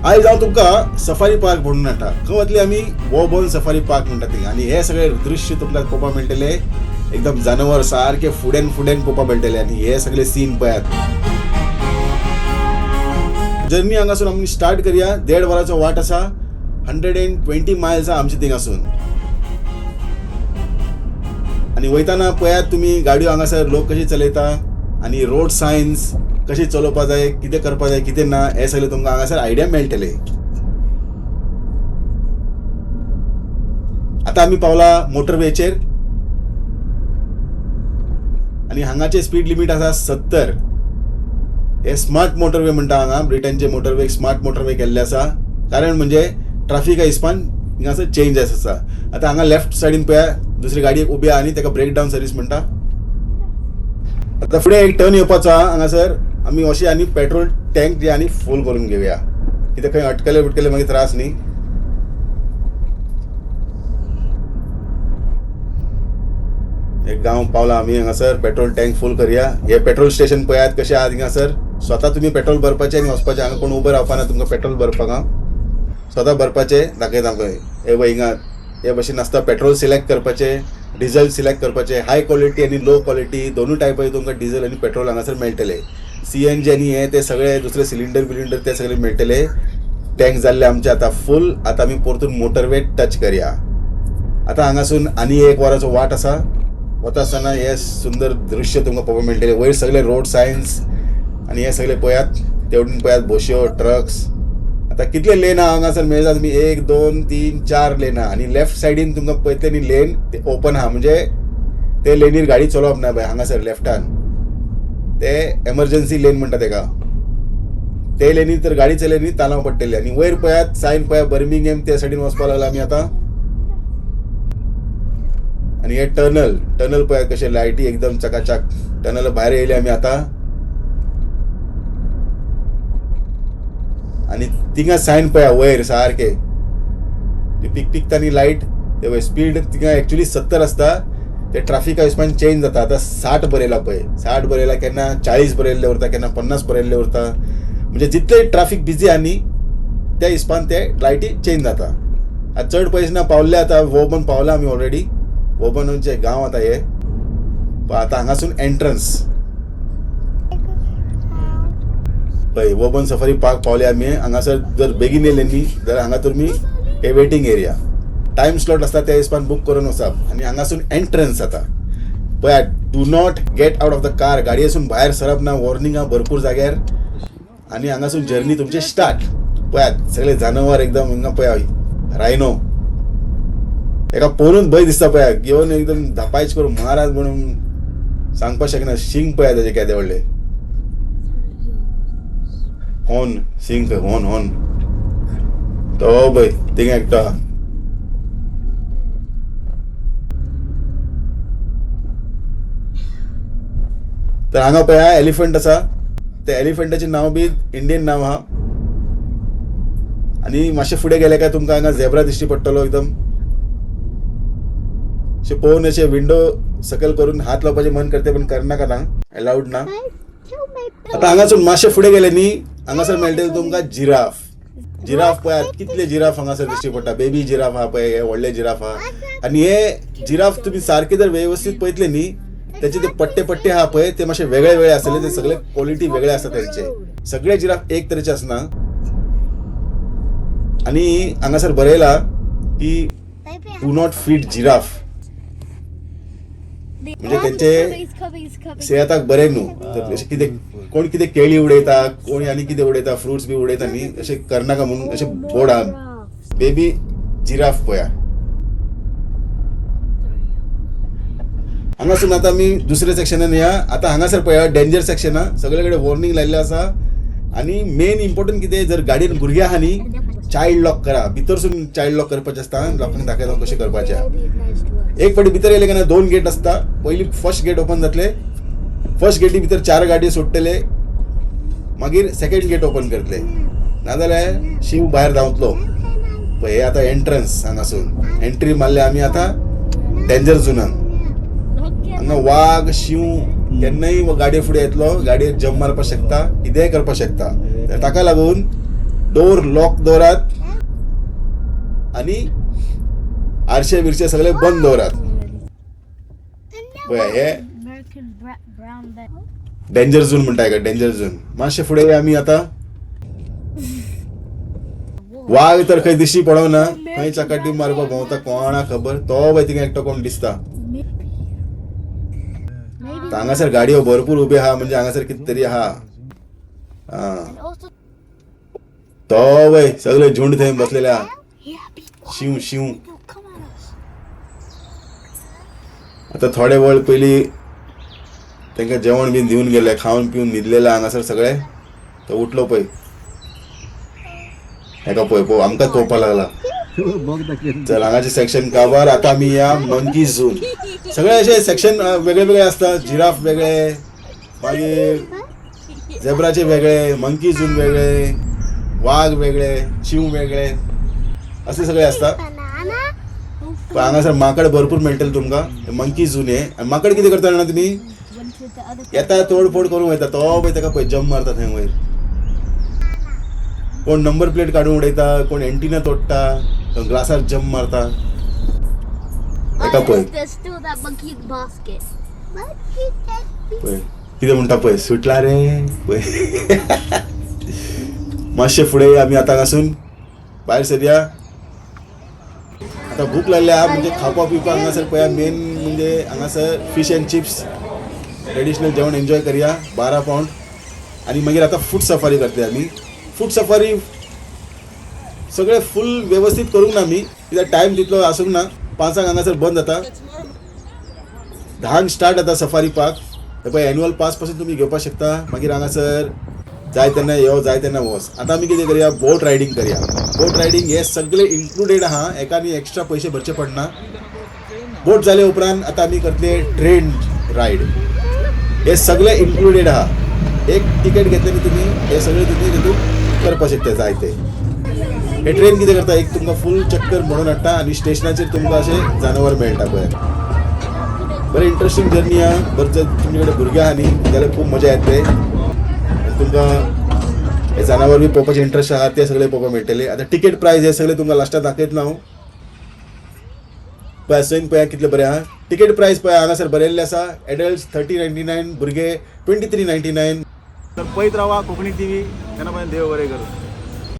आयज हांव तुमकां सफारी पार्क म्हणून हाडटा. खंय वतली आमी? वॉबर्न सफारी पार्क म्हणटा थिंगा. आनी हे सगळे दृश्य तुमकां पळोवपाक मेळटले. एकदम जनावर सारके फुडेन फुडेन पळोवपाक मेळटले. आनी हे सगळे सीन पळयात. जर्नी हांगासून आमी स्टार्ट करया. 1.5 वराचो वाट आसा. 120 मायल्स आसा आमचे थिंगासून. आनी वयताना पळयात तुमी गाडयो हांगासर लोक कशी चलयता आनी रोड सायन्स कशी चलोवपा जाय, कितें करपा जाय, कितें ना, हें सगळें तुमकां हांगासर आयडिया मेळटले. आतां आमी पावला मोटरवेचेर आनी हांगाचे स्पीड लिमीट आसा 70. हे स्मार्ट मोटरवे म्हणटा हांगा. ब्रिटनचे मोटरवे स्मार्ट मोटरवे केल्ले आसा. कारण म्हणजे ट्राफिका हिसपान हिंगासर चेंजेस आसा. आतां हांगा लेफ्ट सायडीन पळया दुसरी गाडी एक उबी आहा आनी ताका ब्रेक डावन सर्वीस म्हणटा. आतां फुडें एक टर्न येवपाचो आहा. हांगासर आमी अशें आनी पेट्रोल टँक जे आनी फूल करून घेवया, कित्याक खंय अटकले बिटकले मागीर त्रास न्ही. एक गांव पावला आमी. हांगासर पेट्रोल टँक फूल करया. हे पेट्रोल स्टेशन पळयात कशें आहा थिंगासर. स्वता तुमी पेट्रोल भरपाचें आनी वचपाचें. हांगा कोण उबो रावपाना तुमकां पेट्रोल भरपाक. स्वता भरपाचें. दाखयता पळय हे पळय हिंगा हे भशेन आसता. पेट्रोल सिलेक्ट करपाचें, डिझल सिलेक्ट करपाचें. हाय क्वॉलिटी आनी लो क्वॉलिटी दोनूय टायपाचे तुमकां डिझल आनी पेट्रोल हांगासर मेळटले. CNG आनी हे ते सगळे दुसरे सिलिंडर बिलिंडर ते सगळे मेळटले. टँक जाल्ले आमचे आतां फूल. आतां आमी परतून मोटरवे टच करया. आतां हांगासून आनी 1 वराचो वाट आसा. वता आसतना हे सुंदर दृश्य तुमकां पळोवपाक मेळटलें. वयर सगळे रोड सायन्स आनी हे सगळे पळयात. तेवटेन पळयात बश्यो, ट्रक्स. आतां कितले लेन आहा हांगासर मेळटा तुमी? 1 2 3 4 लेन आहा. आनी लेफ्ट सायडीन तुमकां पळयतले न्ही लेन ते ओपन आहा, म्हणजे ते लेनीर गाडी चलोवप ना पळय हांगासर लेफ्टान. ते एमर्जन्सी लेन म्हणटा तेका. ते लेनीर तर गाडी चलयली न्ही तालांव पडटले. आनी वयर पळयात सायन पळयात बर्मिंगहॅम त्या सायडीन वचपाक लागला आमी आतां. आनी हे टनल, टनल पळयात कशे लायटी एकदम चकाचक. टनल भायर येयले आमी आतां. आनी थिंगा सायन पळया वयर सारके ती पिकपिकता न्ही लायट. ते पळय स्पीड थिंगा एक्चुली 70 आसता. ते ट्राफिका हिसपान चेंज जाता. आतां 60 बरयला पळय, 60 बरयला, केन्ना 40 बरयल्ले उरता, केन्ना 50 बरयल्ले उरता. म्हणजे जितले ट्राफीक बिजी आहा न्ही त्या हिसपान ते लायटी चेंज जाता. आतां चड पयस ना पावल्ले. आतां वोबन पावला आमी ऑलरेडी. वोबनचे गांव आतां हे. आतां हांगासून एंट्रन्स पळय वोबन सफारी पार्क पावले आमी. हांगासर जर बेगीन येयले न्ही जाल्यार हांगा तुमी हे वेटींग एरिया टायम स्लॉट आसता त्या हिसपान बूक करून वचप. आनी हांगासून एंट्रन्स जाता. पळयात, do not get out of the car. गाडयेसून भायर सरप ना. वॉर्निंग आहा भरपूर जाग्यार. आनी हांगासून जर्नी तुमची स्टार्ट. पळयात सगळे जनावर एकदम हिंगा पळया. रायनो एका पळोवनूच भंय दिसता. पळया घेवन एकदम धापायच करून महाराज म्हणून सांगपाक शकना. शिंग पळया ताजे केदे व्हडले. हॉर्न सिंग हॉर्न हॉर्न तो पळय थिंगा एकटो आहा. तर हांगा पळया एलिफंट आसा. त्या एलिफंटाचें नांव बी इंडियन नांव आहा. आनी मातशें फुडें गेले काय तुमकां हांगा झेब्रा दिश्टी पडटलो. एकदम अशें पळोवन अशें विंडो सकयल करून हात लावपाचें मन करते, पण करनाका ना, अलाउड ना. आतां हांगासून मातशें फुडें गेले न्ही हांगासर मेळटलें तुमकां जिराफ. जिराफ पळयात कितले जिराफ हांगासर दिश्टी पडटा. बेबी जिराफ आहा पळय, हे व्हडले जिराफ आहा. आनी हे जिराफ तुमी सारके जर वेवस्थीत पळयतले न्ही त्याचे ते पट्टे पट्टे आहा पळय ते मातशे वेगळे वेगळे आसतले. ते सगळे क्वॉलिटी वेगळे आसता तेंचे. सगळे जिराफ एक तरेचे आसना. आनी हांगासर बरयला की do not feed giraffe, म्हणजे तेंचे सेहताक बरें न्हू. तर अशें कितें कोण कितें केळी उडयता, कोण आनी कितें उडयता, फ्रुट्स बी उडयता न्ही, अशें करनाका म्हणून अशें बोर्ड आहा. बेबी जिराफ पळया. हांगासून आतां आमी दुसऱ्या सेक्शनान या. आतां हांगासर पळया डेंजर सेक्शन आहा. सगळे कडेन वॉर्निंग लायिल्लें आसा. आनी मेन इम्पोर्टंट कितें, जर गाडयेन भुरगीं आहा न्ही चायल्ड लॉक करा. भितरसून चायल्ड लॉक करपाचें आसता. लोकांक दाखयता कशें करपाचें. एक फावटी भितर येयले काय ना 2 गेट आसता. पयली फर्स्ट गेट ओपन जातले. फर्स्ट गेटी भितर 4 गाडयो सोडटले. मागीर सेकंड गेट ओपन करतले. नाजाल्यार शींव भायर धांवतलो. पळय हे आतां एंट्रन्स. हांगासून एंट्री मारले आमी आतां डेंजर झोनान. हांगा वाग शींव केन्नाय गाडये फुडें येतलो, गाडयेर जम्प मारपाक शकता, कितेंय करपाक शकता. तर ताका लागून डोर लॉक दवरात आनी आरशे बिरशे सगळे बंद दवरात. पळय हे American brown bear. Danger zone म्हणटा हेका, डेंजर झोन. मातशे फुडें आमी आतां. वाग तर खंय दिश्टी पडना, खंय चकाटी मारपाक भोंवता कोणा खबर. तो पळय थिंगा एकटो कोण दिसता. Maybe. हांगासर गाडयो भरपूर उब्यो आहा, म्हणजे हांगासर कितें तरी आहा. आं, And also, तो पळय सगळे झुंड थंय बसलेले आहा. Yeah, be quiet. Shiv Shiv. They'll come at us. आता थोडे वेळ पयलीं तांकां जेवण बीन दिवन गेले, खावन पिवन न्हिदलेले हांगासर सगळे. तो उठलो पळय, हेका पळय पळय आमकांच पळोवपाक लागला. चल, हांगाचे सेक्शन काबार. आतां आमी या मंकी झोन. सगळे अशे सेक्शन वेगळे वेगळे आसता. जिराफ वेगळे, मागीर झेब्राचे वेगळे, मंकी झोन वेगळे, वाग वेगळे, शींव वेगळे, असे सगळे आसता. Banana. पण हांगासर माकड भरपूर मेळटले तुमकां. मंकी झोन हे. आनी माकड कितें करता जाणा तुमी? Went to the other. येता, तोडफोड करूंक वयता. तो पळय, ताका पळय, जम्प मारता थंय वयर. कोण नंबर प्लेट काडून उडयता, कोण एंटिना तोडटा, कोण ग्लासार जम्प मारता. एका पळय. There's still that monkey in the basket. Monkey can पळय कितें म्हणटा पळय, सुटला रे पळय. मातशें फुडें आमी आतां हांगासून भायर सरया. आतां भूक लागल्या आहा, म्हणजे खावपा पिवपाक हांगासर पळया. मेन म्हणजे हांगासर फीश अँड चिप्स, ट्रेडिशनल जेवण एन्जॉय करया, 12 पावंड. आनी मागीर आतां फूट सफारी करतले आमी. फूट सफारी सगळे फूल वेवस्थीत करूंक ना आमी, कित्याक टायम तितलो आसूंक ना. 5 हांक हांगासर बंद जाता, 10 हांक स्टार्ट जाता सफारी पार्क. हे पळय, एन्युअल पास पासून तुमी घेवपाक शकता. मागीर हांगासर जाय तेन्ना यो, जाय तेन्ना वच. आतां आमी कितें करया? बोट रायडींग करया. बोट रायडींग हे सगळे इन्क्लुडेड आहा, हेका न्ही एक्स्ट्रा पयशे भरचे पडना. बोट जाले उपरांत आतां आमी करतले ट्रेन रायड. हे सगळे इन्क्लुडेड आहा. एक तिकेट घेतले न्ही तुमी, हे सगळे तुमी तितून करपाक शकता जाय ते. हे ट्रेन कितें करता, एक तुमकां फूल चक्कर म्हणून हाडटा आनी स्टेशनाचेर तुमकां अशें जनावर मेळटा. पळय, बरें इंट्रस्टींग जर्नी आहा. बरें, जर तुमचे कडेन भुरगे आहा न्ही जाल्यार खूब मजा येतले. आनी तुमकां हे जनावर बी पळोवपाचे इंट्रस्ट आहा, ते सगळे पळोवपाक मेळटले. आतां टिकेट प्रायस हे सगळे तुमकां लास्टाक दाखयतलो हांव. पळय, सैम पळया कितलें बरें आहा. टिकेट प्रायस पळय, हांगासर बरयल्लें आसा, एडल्ट 30.99, भुरगे 23.99. तर पळयत रावा कोंकणी टीव्ही. तेन्ना पर्यंत देव बरें करूं.